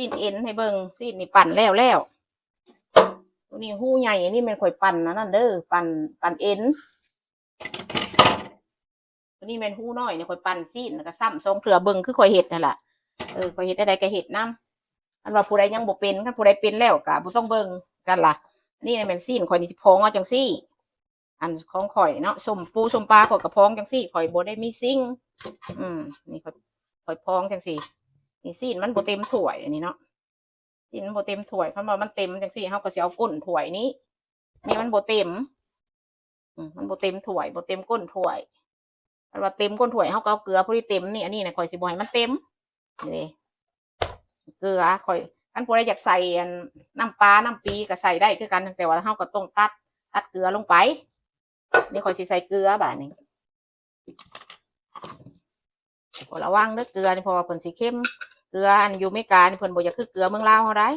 ຊີ້ນເອັນໃຫ້ເບິ່ງ, ຊີ້ນນີ້ປັ່ນແລ້ວແລ້ວ. ໂຕນີ້ຫູໃຫຍ່ ອັນນີ້ແມ່ນຂ້ອຍປັ່ນອັນນັ້ນເດີ, ປັ່ນ ປັ່ນເອັນ. ໂຕນີ້ແມ່ນຫູນ້ອຍນີ້ ຂ້ອຍປັ່ນຊີ້ນ ແລ້ວກໍຊ້ຳສອງເທື່ອ ເບິ່ງຄືຂ້ອຍເຮັດນັ້ນລະ. ເອີ ຂ້ອຍເຮັດແນວໃດກໍເຮັດນຳ. ຄັນວ່າຜູ້ໃດຍັງບໍ່ເປັນ, ຄັນຜູ້ໃດເປັນແລ້ວກໍບໍ່ຕ້ອງເບິ່ງກັນລະ. ອັນນີ້ແມ່ນຊີ້ນຂ້ອຍນີ້ ຊິພອງເອົາຈັ່ງຊີ້. ອັນຂອງຂ້ອຍເນາະ, ສົ້ມປູສົ້ມປາຂ້ອຍກໍພອງຈັ່ງຊີ້, ຂ້ອຍບໍ່ໄດ້ມີຊິງ. ອືມ ນີ້ຂ້ອຍ ຂ້ອຍພອງຈັ່ງຊີ້. ນີ້ຊີ້ນມັນບໍ່ເຕັມຖ້ວຍ ອັນນີ້ເນາະ, ຊີ້ນມັນບໍ່ເຕັມຖ້ວຍ. ຄັນວ່າມັນເຕັມຈັ່ງຊີ້ ເຮົາກໍຊິເອົາກົ້ນຖ້ວຍນີ້. ນີ້ມັນບໍ່ເຕັມ. ອືມ ມັນບໍ່ເຕັມຖ້ວຍ ບໍ່ເຕັມກົ້ນຖ້ວຍ. ຄັນວ່າເຕັມກົ້ນຖ້ວຍ ເຮົາກໍເອົາເກືອພໍດີເຕັມ. ນີ້ ອັນນີ້ນະ ຂ້ອຍຊິບໍ່ໃຫ້ມັນເຕັມ. ນີ້ເດ້ ເກືອຂ້ອຍ ຄັນຜູ້ໃດຢາກໃສ່ອັນ ນ້ຳປາ ນ້ຳປີ ກໍໃສ່ໄດ້ຄືກັນ, ແຕ່ວ່າເຮົາກໍຕ້ອງຕັດ ຕັດເກືອລົງໄປ. ນີ້ຂ້ອຍຊິໃສ່ເກືອບາດນີ້. ກໍລະວັງເດີເກືອນີ້ ເພາະວ່າເພິ່ນຊິເຄັມ. ເກືອອັນຢູ່ເມການີ້ ເພິ່ນບໍ່ຢາກຄືເກືອເມືອງລາວເຮົາໃດ໋.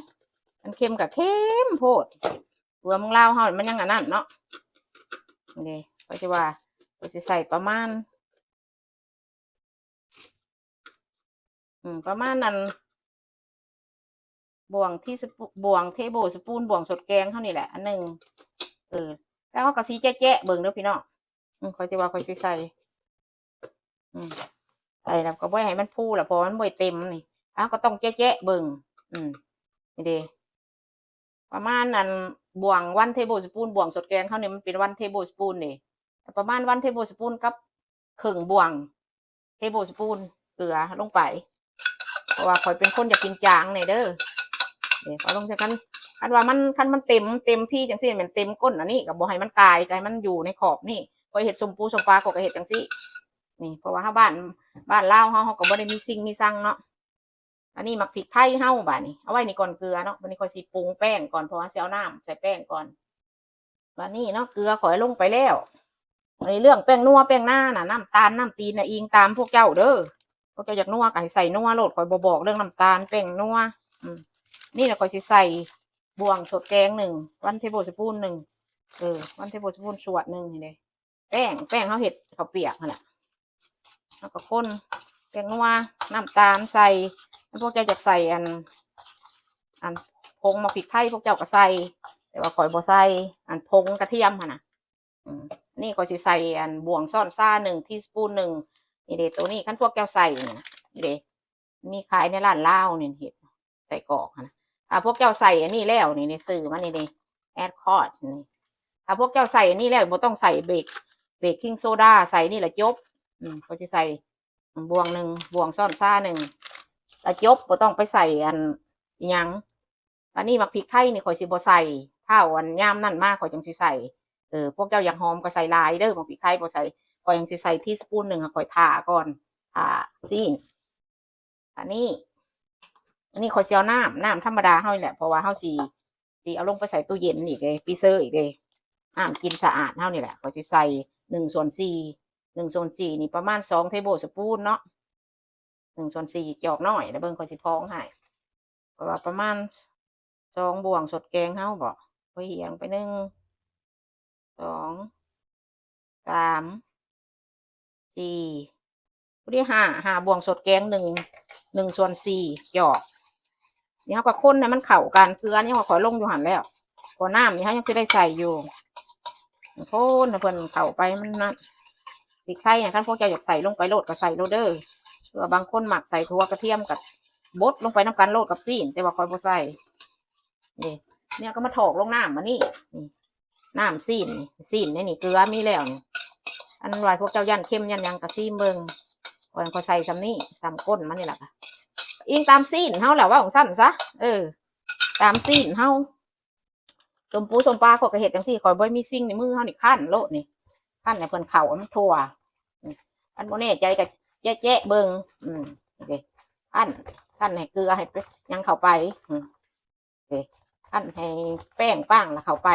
ມັນເຄັມກໍເຄັມໂພດ. ເກືອເມືອງລາວເຮົາມັນຍັງອັນນັ້ນເນາະ. ນີ້ ຂ້ອຍຊິວ່າ ຂ້ອຍຊິໃສ່ປະມານ ອືມ ປະມານນັ້ນ ບ່ວງທີ່ສະປູ ບ່ວງເທເບິລສະປູນ ບ່ວງສົດແກງເຮົານີ້ແຫຼະ ອັນໜຶ່ງ. ເອີ ແລ້ວເຮົາກໍຊິແຈະໆເບິ່ງເດີພີ່ນ້ອງ. ອືມ ຂ້ອຍຊິວ່າຂ້ອຍຊິໃສ່ ອືມ ໃສ່ແລ້ວກໍບໍ່ໃຫ້ມັນຟູລະ ເພາະວ່າມັນບໍ່ເຕັມນີ້. ເຮົາກໍຕ້ອງແຈະໆເບິ່ງ. ອືມ ນີ້ເດ້ ປະມານອັນ ບ່ວງວັນເທເບິລສະປູນ ບ່ວງສົດແກງເຮົານີ້ ມັນເປັນວັນເທເບິລສະປູນເດ້ ປະມານວັນເທເບິລສະປູນກັບເຄິ່ງບ່ວງເທເບິລສະປູນເກືອລົງໄປ. ເພາະວ່າຂ້ອຍເປັນຄົນຢາກກິນຈາງແດ່ເດີ. ນີ້ ເອົາລົງໃສ່ກັນ. ຄັນວ່າມັນ ຄັນມັນເຕັມ ເຕັມພີ້ຈັ່ງຊີ້ ແມ່ນເຕັມກົ້ນອັນນີ້ ກໍບໍ່ໃຫ້ມັນກາຍ ກໍໃຫ້ມັນຢູ່ໃນຂອບນີ້. ຂ້ອຍເຮັດສົ້ມປູສົ້ມປາ ຂ້ອຍກໍເຮັດຈັ່ງຊີ້. ນີ້ ເພາະວ່າເຮົາ ບ້ານ ບ້ານລາວເຮົາ ເຮົາກໍບໍ່ໄດ້ມີຊິງມີຊັງເນາະ. ອັນນີ້ໝາກພິກໄທເຮົາ ບາດນີ້ເອົາໄວ້ນີ້ກ່ອນເກືອເນາະ. ບາດນີ້ຂ້ອຍຊິປຸງແປ້ງກ່ອນ ເພາະວ່າຊິເອົານ້ຳໃສ່ແປ້ງກ່ອນ. ບາດນີ້ເນາະ ເກືອຂ້ອຍລົງໄປແລ້ວ. ໃນເລື່ອງແປ້ງນົວແປ້ງນານະ ນ້ຳຕານນ້ຳຕີນນະ ອີງຕາມພວກເຈົ້າເດີ. ພວກເຈົ້າຢາກນົວກໍໃຫ້ໃສ່ນົວໂລດ, ຂ້ອຍບໍ່ບອກເລື່ອງນ້ຳຕານແປ້ງນົວ. ອືມ ນີ້ລະຂ້ອຍຊິໃສ່ບ່ວງສົດແກງໜຶ່ງ ວັນເທເບິລສະປູນໜຶ່ງ. ເອີ ວັນເທເບິລສະປູນຊວດໜຶ່ງນີ້ເດ້. ແປ້ງ ແປ້ງເຮົາເຮັດເຂົ້າປຽກຫັ້ນແຫຼະ. ເຮົາກໍຄົນແປ້ງນົວ ນ້ຳຕານໃສ່. ຄັນພວກເຈົ້າຢາກໃສ່ອັນ ອັນ ຜົງໝາກພິກໄທ ພວກເຈົ້າກໍໃສ່, ແຕ່ວ່າຂ້ອຍບໍ່ໃສ່ ອັນ ຜົງກະທຽມຫັ້ນນະ. ອືມ ນີ້ຂ້ອຍຊິໃສ່ອັນ ບ່ວງຊ້ອນຊາໜຶ່ງ ທີສະປູນໜຶ່ງ. ນີ້ເດ້ ໂຕນີ້ ຄັນພວກເຈົ້າໃສ່ນີ້ນະ ນີ້ເດ້ ມີຂາຍໃນຮ້ານລາວນີ້ ເຮັດໃສ່ກອກຫັ້ນນະ. ຖ້າພວກເຈົ້າໃສ່ອັນນີ້ແລ້ວນີ້ ໃນຊື່ມັນນີ້ເດ້ ແອດຄອດນີ້ ຖ້າພວກເຈົ້າໃສ່ອັນນີ້ແລ້ວ ບໍ່ຕ້ອງໃສ່ເບກ ເບກກິງໂຊດາ ໃສ່ນີ້ລະຈົບ. ອືມ ຂ້ອຍຊິໃສ່ບ່ວງໜຶ່ງ ບ່ວງຊ້ອນຊາໜຶ່ງ ລະຈົບ, ບໍ່ຕ້ອງໄປໃສ່ອັນ ອີຫຍັງ. ບາດນີ້ໝາກພິກໄທນີ້ຂ້ອຍຊິບໍ່ໃສ່, ຖ້າອັນຍາມນັ້ນມາຂ້ອຍຈັ່ງຊິໃສ່. ເອີ ພວກເຈົ້າຢາກຫອມກໍໃສ່ຫຼາຍເດີ, ໝາກພິກໄທບໍ່ໃສ່, ຂ້ອຍຍັງຊິໃສ່ທີສະປູນໜຶ່ງ ໃຫ້ຂ້ອຍຜ່າກ່ອນ, ຜ່າຊີ້ນ. ອັນນີ້ ອັນນີ້ຂ້ອຍຊິເອົານ້ຳ ນ້ຳທຳມະດາເຮົານີ້ແຫຼະ, ເພາະວ່າເຮົາຊິ ຊິເອົາລົງໄປໃສ່ຕູ້ເຢັນອີກເດ້ ຟຣີເຊີອີກເດ້. ນ້ຳກິນສະອາດເຮົານີ້ແຫຼະ ຂ້ອຍຊິໃສ່ໜຶ່ງສ່ວນສີ່ ໜຶ່ງສ່ວນສີ່ນີ້ປະມານສອງເທເບິລສະປູນເນາະ. ໜຶ່ງສ່ວນສີ່ຈອກນ້ອຍ ແລ້ວເບິ່ງຂ້ອຍຊິພອງໃຫ້. ຂ້ອຍວ່າປະມານສອງບ່ວງສົດແກງເຮົາບໍ? ຂ້ອຍຫຽງໄປ ໜຶ່ງ ສອງ ສາມ ສີ່ ພໍດີຫ້າ ຫ້າບ່ວງສົດແກງ ໜຶ່ງ ໜຶ່ງສ່ວນສີ່ຈອກ. ນີ້ເຮົາກໍຄົນໃຫ້ມັນເຂົ້າກັນ, ເກືອນີ້ເຮົາກໍຄ່ອຍລົງຢູ່ຫັ້ນແລ້ວ, ເພາະນ້ຳນີ້ເຮົາຍັງຊິໄດ້ໃສ່ຢູ່. ຄົນໃຫ້ເພິ່ນເຂົ້າໄປ ມັນນັ້ນ. ພິກໄທ ຄັນພວກເຈົ້າຢາກໃສ່ລົງໄປໂລດກໍໃສ່ໂລດເດີ, ເພາະວ່າບາງຄົນມັກໃສ່ຖົ່ວກະທຽມ ກໍບົດລົງໄປນຳກັນໂລດກັບຊີ້ນ, ແຕ່ວ່າຂ້ອຍບໍ່ໃສ່. ນີ້ ນີ້ກໍມາຖອກລົງນ້ຳອັນນີ້ ນີ້ ນ້ຳຊີ້ນ ຊີ້ນໃນນີ້ເກືອມີແລ້ວນີ້. ອັນວ່າພວກເຈົ້າຢ້ານເຄັມຢ້ານຫຍັງກໍຊີມເບິ່ງ. ຂ້ອຍ ຂ້ອຍໃສ່ສ່ຳນີ້ ສ່ຳກົ້ນມັນນີ້ລະ ອີງຕາມຊີ້ນເຮົາແຫຼະ ເວົ້າຈັ່ງຊັ້ນຊະ. ເອີ ຕາມຊີ້ນເຮົາ. ສົ້ມປູສົ້ມປາ ຂ້ອຍກໍເຮັດຈັ່ງຊີ້, ຂ້ອຍບໍ່ມີຊິງໃນມືເຮົານີ້ ຄັ້ນໂລດນີ້, ຄັ້ນໃຫ້ເພິ່ນເຂົ້າໃຫ້ມັນທົ່ວ. ອືມ ຄັນບໍ່ແນ່ໃຈກໍແຈະໆເບິ່ງ. ອືມ ນີ້ເດ້ ຄັ້ນ ຄັ້ນໃຫ້ເກືອໃຫ້ຫຍັງເຂົ້າໄປ. ອືມ ເດ້ ຄັ້ນໃຫ້ແປ້ງປາງລະເຂົ້າໄປ.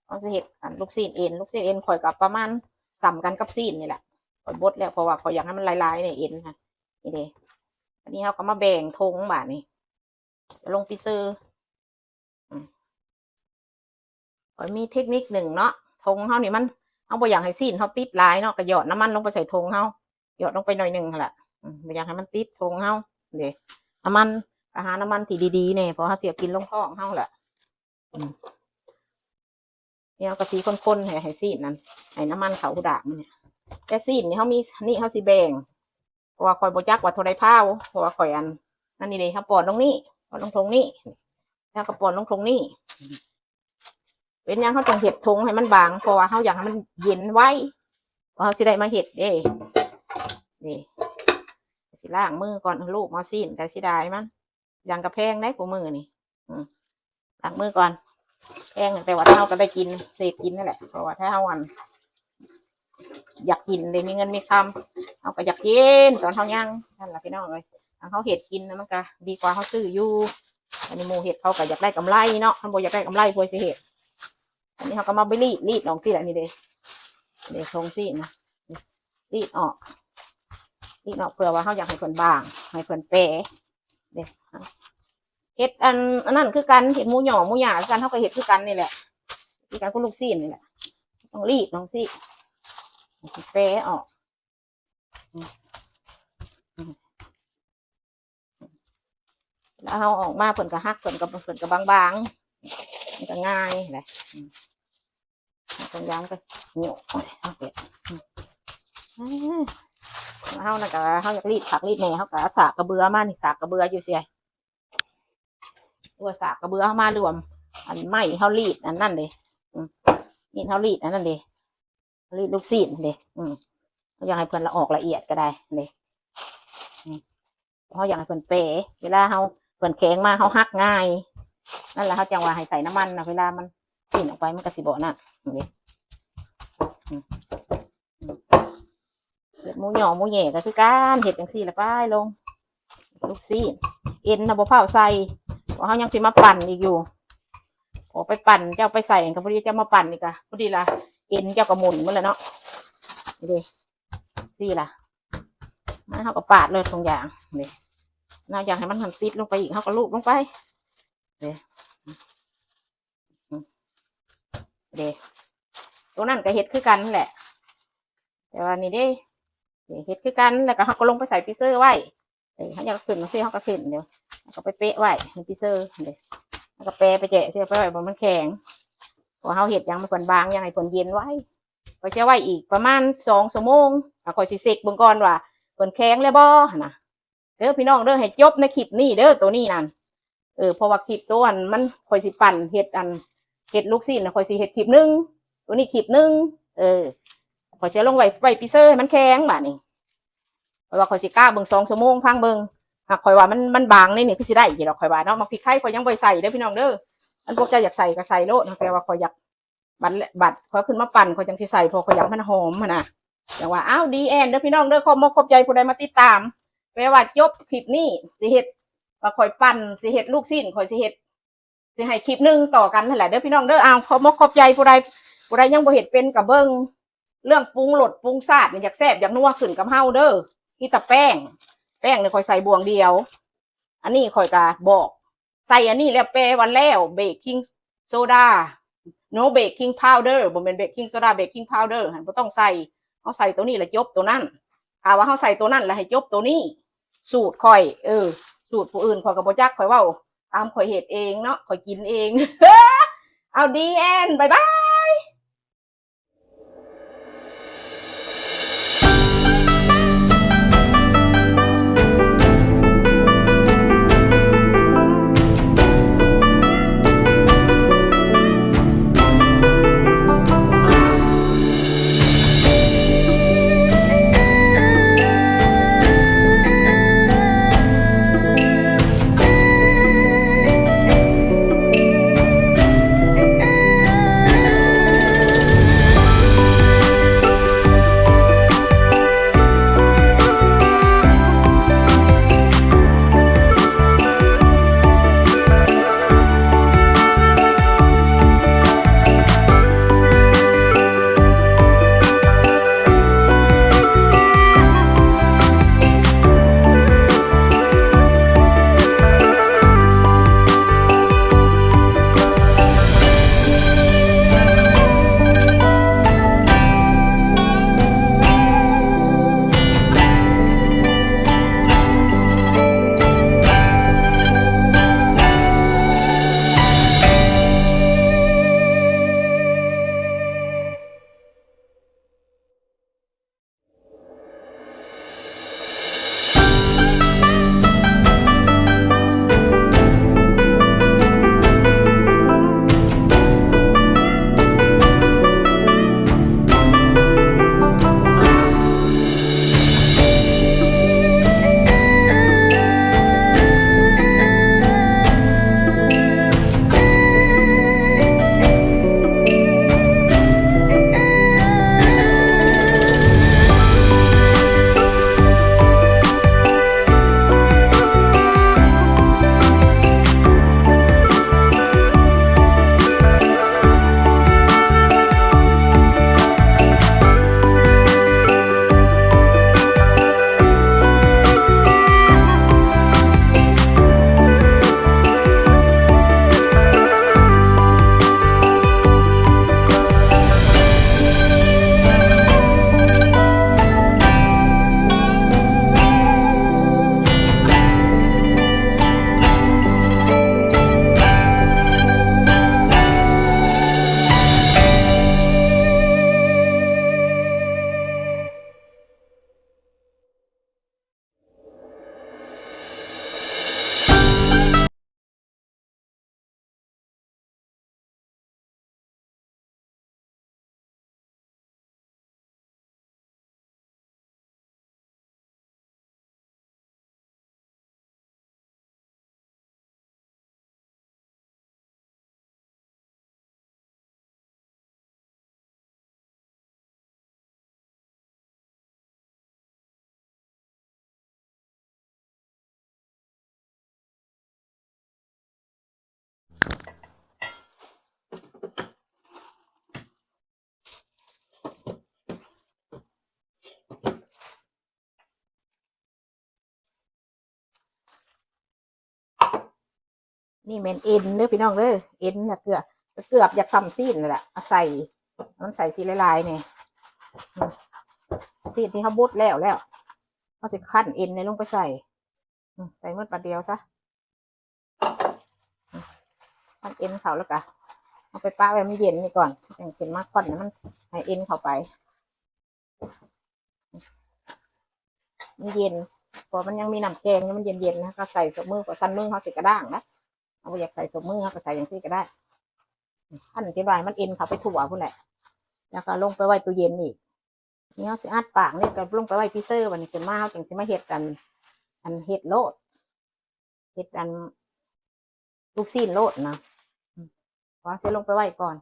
ເຮົາຊິເຮັດອັນລູກຊີ້ນເອັນ, ລູກຊີ້ນເອັນຂ້ອຍກໍປະມານສ່ຳກັນກັບຊີ້ນນີ້ແຫຼະ, ຂ້ອຍບົດແລ້ວ ເພາະວ່າຂ້ອຍຢາກໃຫ້ມັນຫຼາຍໆໃນເອັນຫັ້ນ. ນີ້ເດ້ ບາດນີ້ເຮົາກໍມາແບ່ງຖົງບາດນີ້ ຈະລົງຟຣີເຊີ. ອືມ ຂ້ອຍມີເທັກນິກໜຶ່ງເນາະ, ຖົງເຮົານີ້ມັນ ເຮົາບໍ່ຢາກໃຫ້ຊີ້ນເຮົາຕິດຫຼາຍເນາະ, ກໍຫຍອດນ້ຳມັນລົງໄປໃສ່ຖົງເຮົາ, ຫຍອດລົງໄປໜ້ອຍໜຶ່ງຫັ້ນລະ. ອືມ ບໍ່ຢາກໃຫ້ມັນຕິດຖົງເຮົາເດ້. ນ້ຳມັນ ກໍຫານ້ຳມັນທີ່ດີໆແດ່ ເພາະເຮົາຊິເອົາກິນລົງທ້ອງເຮົາແຫຼະ. ອືມ ແລ້ວກໍຊິຄົນໆ ໃຫ້ ໃຫ້ຊີ້ນນັ້ນ ໃຫ້ນ້ຳມັນເຂົ້າຮູດາກມັນນີ້. ແຕ່ຊີ້ນນີ້ເຮົາມີ ນີ້ເຮົາຊິແບ່ງ ເພາະວ່າຂ້ອຍບໍ່ຈັກວ່າເທົ່າໃດພາວ ເພາະວ່າຂ້ອຍອັນ ອັນນີ້ເດ້ ເຮົາປ້ອນລົງນີ້ ປ້ອນລົງຖົງນີ້ ແລ້ວກໍປ້ອນລົງຖົງນີ້. ເປັນຫຍັງເຮົາຈຶ່ງເຮັດຖົງໃຫ້ມັນບາງ? ເພາະວ່າເຮົາຢາກໃຫ້ມັນເຢັນໄວ ເພາະເຮົາຊິໄດ້ມາເຮັດເດ້. ນີ້ ຊິລ້າງມືກ່ອນ ລູບເອົາຊີ້ນກໍເສຍດາຍມັນ. ຫຍັງກໍແພງເດ້ ຄູ່ມື້ນີ້. ອືມ ລ້າງມືກ່ອນ. ແພງ ແຕ່ວ່າເຮົາກໍໄດ້ກິນ ເສບກິນນັ້ນແຫຼະ. ເພາະວ່າຖ້າເຮົາ ອັນ ຢາກກິນເດ້ ມີເງິນມີຄຳ ເຮົາກໍຢາກກິນຕອນເຮົາຍັງ. ນັ້ນລະພີ່ນ້ອງເອີຍ ເຮົາເຮັດກິນນະ ມັນກໍດີກວ່າເຮົາຊື້ຢູ່. ອັນນີ້ໝູ່ເຮັດ ເຂົາກໍຢາກໄດ້ກຳໄລເນາະ. ຄັນບໍ່ຢາກໄດ້ກຳໄລ ຜູ້ໃດຊິເຮັດ? ອັນນີ້ເຮົາກໍມາບີດ ລີດອອກຊີ້ແຫຼະ. ນີ້ເດ້ ນີ້ ຖົງຊີ້ນນະ ລີດອອກ ລີດອອກ ເພື່ອວ່າເຮົາຢາກໃຫ້ເພິ່ນບາງ ໃຫ້ເພິ່ນແປເດ້. ເຮັດອັນ ອັນນັ້ນຄືກັນ ເຮັດໝູຫຍໍ້ໝູຫຍ້າຄືກັນ ເຮົາກໍເຮັດຄືກັນນີ້ແຫຼະ ຄືກັນກັບລູກຊີ້ນນີ້ແຫຼະ. ຕ້ອງລີດອອກຊີ້ ແປອອກ. ແລ້ວເຮົາເອົາອອກມາ ເພິ່ນກໍຫັກ ເພິ່ນກໍ ເພິ່ນກໍບາງໆ ມັນກໍງ່າຍແຫຼະ. ອືມ ຕົງຢາງກໍໂຍກ ເອົາເປັດ ອືມ ເຮົານັ້ນກໍ ເຮົາຢາກລີດຄັກລີດແນ່ ເຮົາກໍເອົາສາກກະເບືອມານີ້ ສາກກະເບືອຢູ່ໃສ? ເອົາສາກກະເບືອເຮົາມາລວມ ອັນໄມ້ເຮົາລີດອັນນັ້ນເດ້ ອືມ ມີດເຮົາລີດອັນນັ້ນເດ້ ລີດລູກຊີ້ນເດ້. ອືມ ເຮົາຢາກໃຫ້ເພິ່ນລະອອກລະອຽດກໍໄດ້ເດ້. ອືມ ເຮົາຢາກໃຫ້ເພິ່ນແປ ເວລາເຮົາ ເພິ່ນແຂງມາ ເຮົາຫັກງ່າຍ. ນັ້ນລະ ເຮົາຈັ່ງວ່າໃຫ້ໃສ່ນ້ຳມັນນະ ເວລາມັນຊີ້ນອອກໄປ ມັນກໍຊິບໍ່ນັ້ນເດ້. ອືມ ເຮັດໝູຫຍໍ້ໝູແຫຍ່ກໍຄືກັນ ເຮັດຈັ່ງຊີ້ລະ ໄປລົງ ລູກຊີ້ນ ເອັນນະບໍ່ຟ້າວໃສ່ ເພາະເຮົາຍັງຊິມາປັ່ນອີກຢູ່. ອອກໄປປັ່ນ ເຈົ້າໄປໃສ່ກໍພໍດີ ເຈົ້າມາປັ່ນນີ້ກໍພໍດີລະ ເອັນເຈົ້າກໍໝຸນໝົດແລ້ວເນາະ. ນີ້ເດ້ ຊີ້ລະ ມາ ເຮົາກໍປາດເລີຍທຸກຢ່າງນີ້. ເຮົາຢາກໃຫ້ມັນຫັ້ນຕິດລົງໄປອີກ ເຮົາກໍລູບລົງໄປເດ້. ເດ້ ໂຕນັ້ນກໍເຮັດຄືກັນແຫຼະ ແຕ່ວ່ານີ້ເດ້ ເຮັດຄືກັນ ແລ້ວກໍເຮົາກໍລົງໄປໃສ່ຟຣີເຊີໄວ້. ເອີ ເຮົາຢາກຂຶ້ນຈັ່ງຊີ້ ເຮົາກໍຂຶ້ນ ດຽວເຮົາກໍໄປເປະໄວ້ໃນຟຣີເຊີເດ້ ເຮົາກໍແປໄປແຈະ ເອົາໄປໄວ້ບ່ອນມັນແຂງ ເພາະວ່າເຮົາເຮັດຫຍັງໃຫ້ເພິ່ນບາງ ຫຍັງໃຫ້ເພິ່ນເຢັນໄວ. ຂ້ອຍຈະໄວ້ອີກປະມານສອງຊົ່ວໂມງ ອ່າ ຂ້ອຍຊິເຊັກເບິ່ງກ່ອນວ່າເພິ່ນແຂງແລ້ວບໍ່ຫັ້ນນະ. ເດີພີ່ນ້ອງເດີ ໃຫ້ຈົບໃນຄລິບນີ້ເດີ ໂຕນີ້ນັ້ນ ເອີ ເພາະວ່າຄລິບໂຕອັນມັນ ຂ້ອຍຊິປັ່ນເຮັດອັນ ເຮັດລູກຊີ້ນນະ ຂ້ອຍຊິເຮັດຄລິບໜຶ່ງ ໂຕນີ້ຄລິບໜຶ່ງ ເອີ ຂ້ອຍຊິເອົາລົງໄວ້ ໄວ້ຟຣີເຊີໃຫ້ມັນແຂງບາດນີ້. ຂ້ອຍວ່າຂ້ອຍຊິກະເບິ່ງສອງຊົ່ວໂມງ ຟັງເບິ່ງ ຫາກຂ້ອຍວ່າມັນ ມັນບາງໃນນີ້ຄືຊິໄດ້ຢູ່ດອກ ຂ້ອຍວ່າເນາະ. ໝາກພິກໄທຂ້ອຍຍັງບໍ່ໃສ່ເດີພີ່ນ້ອງເດີ ຄັນພວກເຈົ້າຢາກໃສ່ກໍໃສ່ໂລດ ແຕ່ວ່າຂ້ອຍຢາກ ບັດ ບັດຂ້ອຍຂຶ້ນມາປັ່ນ ຂ້ອຍຈັ່ງຊິໃສ່ ເພາະຂ້ອຍຢາກໃຫ້ມັນຫອມຫັ້ນນະ. ຈັ່ງວ່າ ອ້າວ ດີແອນເດີພີ່ນ້ອງເດີ ຂອບມົກຂອບໃຈຜູ້ໃດມາຕິດຕາມ. ແປວ່າຈົບຄລິບນີ້ ຊິເຮັດ ວ່າຂ້ອຍປັ່ນ ຊິເຮັດລູກຊີ້ນ ຂ້ອຍຊິເຮັດ ຊິໃຫ້ຄລິບໜຶ່ງຕໍ່ກັນຫັ້ນແຫຼະເດີພີ່ນ້ອງເດີ. ອ້າວ ຂອບມົກຂອບໃຈຜູ້ໃດ ຜູ້ໃດຍັງບໍ່ເຮັດເປັນກໍເບິ່ງ. ເລື່ອງປຸງລົດປຸງຊາດນີ້ ຢາກແຊບຢາກນົວຂຶ້ນກັບເຮົາເດີ ມີແຕ່ແປ້ງ ແປ້ງນີ້ຂ້ອຍໃສ່ບ່ວງດຽວ. ອັນນີ້ຂ້ອຍກໍບອກ ໃສ່ອັນນີ້ແລ້ວແປວ່າແລ້ວ ເບກກິງໂຊດາ no ເບກກິງພາວເດີ ບໍ່ແມ່ນເບກກິງໂຊດາ ເບກກິງພາວເດີຫັ້ນບໍ່ຕ້ອງໃສ່. ເຮົາໃສ່ໂຕນີ້ລະຈົບໂຕນັ້ນ ຖ້າວ່າເຮົາໃສ່ໂຕນັ້ນລະໃຫ້ຈົບໂຕນີ້. ສູດຂ້ອຍ ເອີ ສູດຜູ້ອື່ນຂ້ອຍກໍບໍ່ຈັກ ຂ້ອຍເວົ້າຕາມຂ້ອຍເຮັດເອງເນາະ ຂ້ອຍກິນເອງ. ເອົາ ດີແອນ ບາຍບາຍ. ນີ້ແມ່ນເອັນເດີພີ່ນ້ອງເດີ ເອັນນະ ເກືອ ເກືອບຢາກສ່ຳຊີ້ນນັ້ນແຫຼະ ເອົາໃສ່ ມັນໃສ່ຊີ້ນຫຼາຍໆນີ້ ອືມ ຊີ້ນທີ່ເຮົາບົດແລ້ວແລ້ວ ເຮົາຊິຄັ້ນເອັນນີ້ລົງໄປໃສ່ ອືມ ໃສ່ໝົດບາດດຽວຊະ ອືມ ຄັ້ນເອັນເຂົ້າແລ້ວກະ ເອົາໄປປະໄວ້ໃຫ້ມັນເຢັນນີ້ກ່ອນ ຈັ່ງຂຶ້ນມາຄັ້ນໃຫ້ມັນ ໃຫ້ເອັນເຂົ້າໄປ. ມັນເຢັນ ເພາະມັນຍັງມີນ້ຳແກງຢູ່ ມັນເຢັນໆນະ ເຮົາໃສ່ສົບມື ເພາະຊັ້ນມືເຮົາຊິກະດ້າງນະ ເຮົາບໍ່ຢາກໃສ່ສົບມື ເຮົາກະໃສ່ຈັ່ງຊີ້ກະໄດ້ ອັນທີ່ວ່າໃຫ້ມັນເອັນເຂົ້າໄປທົ່ວພຸ້ນແຫຼະ ແລ້ວກະລົງໄປໄວ້ຕູ້ເຢັນອີກ ນີ້ເຮົາຊິອັດປາກນີ້ກະລົງໄປໄວ້ຟຣີເຊີ ບາດນີ້ຂຶ້ນມາເຮົາຈຶ່ງຊິມາເຮັດອັນ ອັນເຮັດໂລດ ເຮັດອັນລູກຊີ້ນໂລດນະ ອືມ ວາງຊິລົງໄປໄວ້ກ່ອນ